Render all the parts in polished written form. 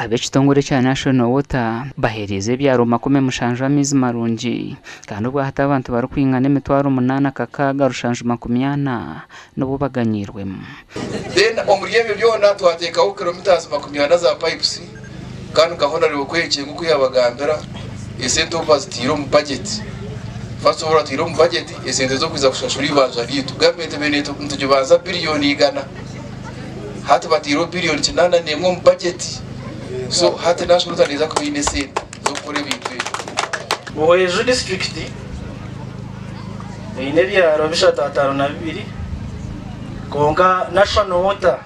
Ab'ekitongore ekya National Water baheereize ebyaro 70 amaizi marungi kandi obwahati abantu barikwingana 8740 nibo baganyiirwemu. Then omuri ebyo byona twateekaho kilometres 40 za pipes kandi nka Honourable Kwekye nk'oku yabagambira esente obu baziteire omu budget, first of all bataire omu budget esente z'okwija kushashura eibanja ryaitu. Gavumenti ebaire nitugibanza biriyoni 100 hati bataireho biriyoni 81 omu budget, so hati National Water neeza kuba eine esente z'okukora ebintu ebyo. Buhweju disiturikiti eine ebyaro 352 kwonka National Water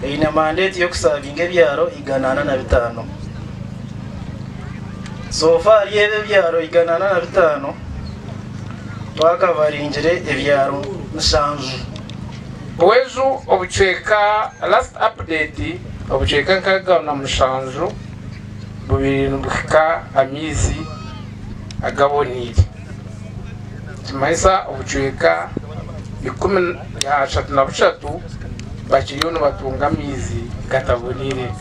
eine mandate y'okusavinga ebyaro 145. So far ahari ebi ebyaro 145 twakavaringire ebyaro 7. Buhweju obucweka last update obucweka 67 bubiri nibuhika amaizi agaboniire. Nikimanyisa obucweka 33 bakiriyo nibatunga amaizi gataboniire.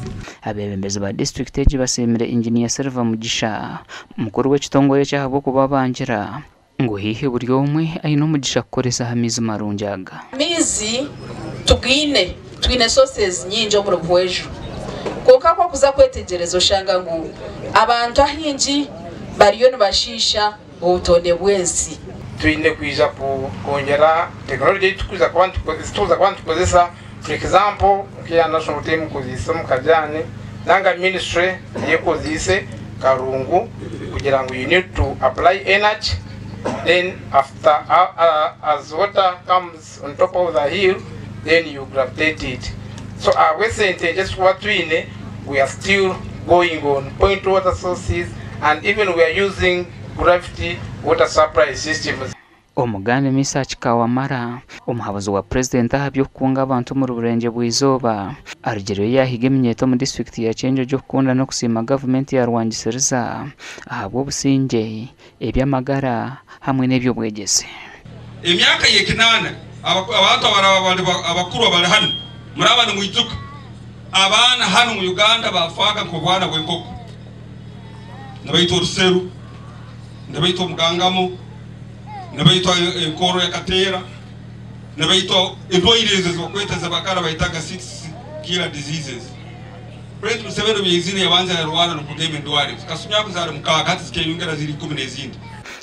Abeebembezi ba disiturikiti egi basiimire Inginiya Silver Mugisha, mukuru w'ekitongore eki ahabw'okubabangira ngu haihi buri omwe aine omugisha kukoresa aha maizi marungi aga. Amaizi tugaine, twine sources nyingi omuri Buhweju, kwonka ku orikuza kwetegyereza oshanga ngu abantu ahaingi bariyo nibashiisha obutonde bw'ensi. Twine kwija kwongyera tekinologi ei turikuza kuba nitukozesa, for example nk'eya National Team ekozeise omu Kajaani nanga ministry eyekozeise Karungu kugira ngu you need to apply energy, then after as water comes on top of the hill then you gravitate it. So ahabw'esente nkye ezitukuba twine, we are still going on point water sources and even we are using gravity water supply systems. Omugambi Mesach Kawamara, omuhabuzi wa Purezidenti aha by'okukunga abantu omuri Burengyerwa-izooba, arugireyo yaahiga eminyeeto omu disiturikiti ya Kyenjojo okukunda n'okusiima gavumenti ya Rwangisiriza ahabw'obusingye, eby'amagara hamwe n'eby'obwegyese. Emyaka y'ekinaana abantu abaraba bali abakuru abali hanu muraba nimwijuka abaana hanu mu Uganda bafaaga nk'obwana bw'enkoko, nibaitwa oruseru, nibaitwa omugangamo, nibaitwa enkorro ya kateera, nibaitwa endwaire ezo ezibakweta ezabakara baitaga 6 killer diseases. President Museveni obu yaizire yabanza yarwana n'okugema endwara ezo. Kasumi ako zaali 6 hati zikeyongera ziri 10 n'ezindi.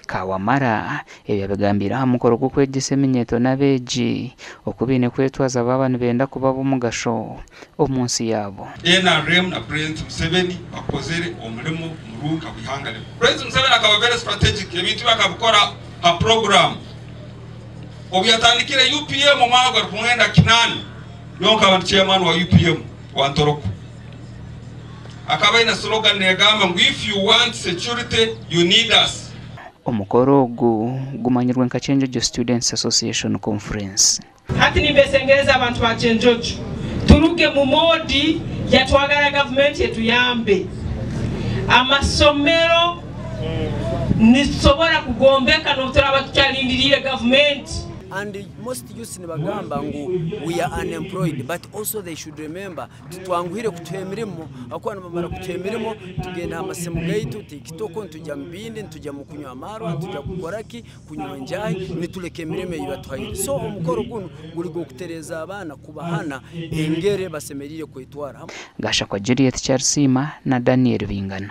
Kawamara ebi abigambiire aha mukoro gw'okwegyesa eminyeeto n'abeegi oku baine kwetwaza baaba nibenda kuba ab'omugasho omu nsi yaabo. NRM na President Museveni bakozere omurimo murungi ahabw'eihanga rinu. President Museveni akaba very strategic, ebintu bye akabikora ha program. Obu yatandikire UPM omwaka gwa 1980, nyowe nkaba ndi chairman wa UPM wa Ntoroko. Akaba aine slogan negamba ngu if you want security you need us. Omukoro ogu gumanyirwe nka Kyenjojo Students Association Conference. Hati nimbesengereza abantu ba Kyenjojo turuge mu modi yatwagala gavumenti etuyambe. Amasomero nitusobora kugombeka n'obu turaba tukyalindiriire gavumenti. And most youths nibagamba ngu we are unemployed, but also they should remember titwanguhire kutuha emirimo, ahakuba nibamara kutuha emirimo tugenda aha masimu gaitu, TikTok, nitujya mu bindi, nitujya mu kunywa amarwa, nitujya kukora ki, kunywa enjahi, nituleka emirimo ei batuhaire. So omukoro gunu guri gw'okutereeza abaana, kubahana engeri basemeriire kwetwara. Gashakwa Juliet Kyarisiima na Daniel Bingana.